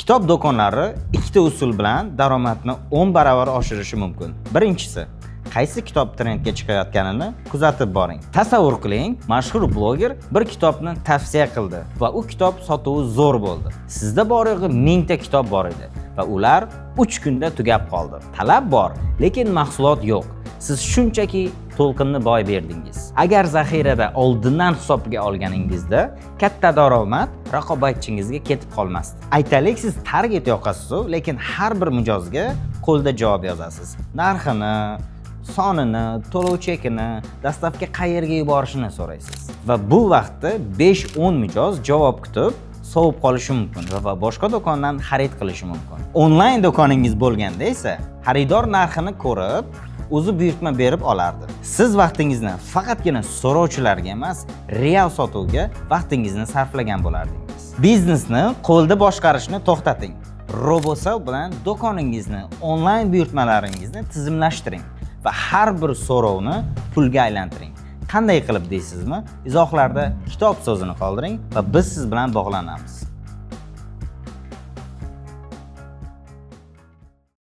Kitob do'konlari ikkita usul bilan daromadni 10 barobar oshirishi mumkin. Birinchisi, qaysi kitob trendga chiqayotganini kuzatib boring. Tasavvur qiling, mashhur bloger bir kitobni tavsiya qildi va u kitob sotuvi zo'r bo'ldi. Sizda bor yo'g'i 1000 ta kitob bor edi va ular 3 kunda tugab qoldi. Talab bor, lekin mahsulot yo'q. Siz shunchaki to'lqinni boy berdingiz. Agar zaxirada oldindan hisobga olganingizda, katta daromad raqobatchingizga ketib qolmasdi. Aytaylik, siz target yoqasiz, lekin har bir mijozga qo'lda javob yozasiz. Narxini, sonini, to'lov chekini, доставка qayerga yuborishini so'raysiz. Va bu vaqtda 5-10 mijoz javob kutib sovib qolishi mumkin va boshqa do'kondan xarid qilishi mumkin. Onlayn do'koningiz bo'lganda esa xaridor narxini ko'rib, o'zi buyurtma berib olardi. Siz vaqtingizni faqatgina so'rovchilarga emas, real sotuvga vaqtingizni sarflagan bo'lardingiz. Biznesni qo'lda boshqarishni to'xtating. Robosell bilan do'koningizni, onlayn buyurtmalaringizni tizimlashtiring va har bir so'rovni pulga aylantiring. Qanday qilib deysizmi? Izohlarda "kitob" so'zini qoldiring va biz siz bilan bog'lanamiz.